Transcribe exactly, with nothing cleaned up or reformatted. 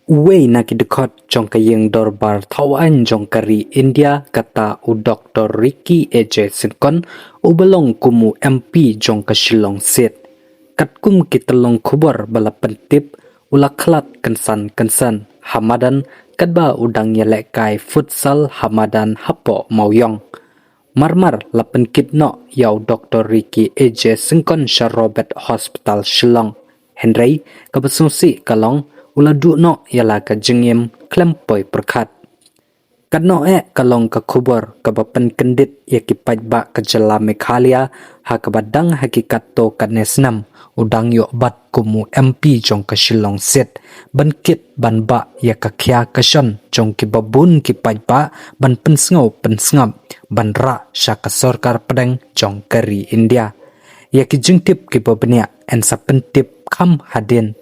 Uwei na ki dkhot jong ka ïing dorbar thaw aiñ jong ka ri India, kata u Doktor Ricky A J Syngkon, uba long kum u M P jong ka Shillong seat. Katkum ki tyllong khubor ba la pyntip, u la khlad kynsan kynsan ha madan katba u dang ïalehkai futsal ha madan hapoh Mawiong. Marmar la pynkit noh ïa u Doktor Ricky A J Syngkon sha Robert Hospital Shillong. Hynrei kaba sngewsih ka long, u la duh noh ïa la ka jingim khlem poi pyrkhat. Katno eh ka long ka khubor kaba pynkyndit ïa ki paidbah ka jylla Meghalaya, ha kaba dang ha ki katto katne snem u dang ïoh bat kum u M P jong ka Shillong seat, ban kit ban bah ïa ka khia ka shon jong kiba bun ki paidbah ban pynsngew pynsngap, ban rah sha ka sorkar pdeng jong ka ri India. Ïa ki jingtip kiba bniah yn sa pyntip kham hadien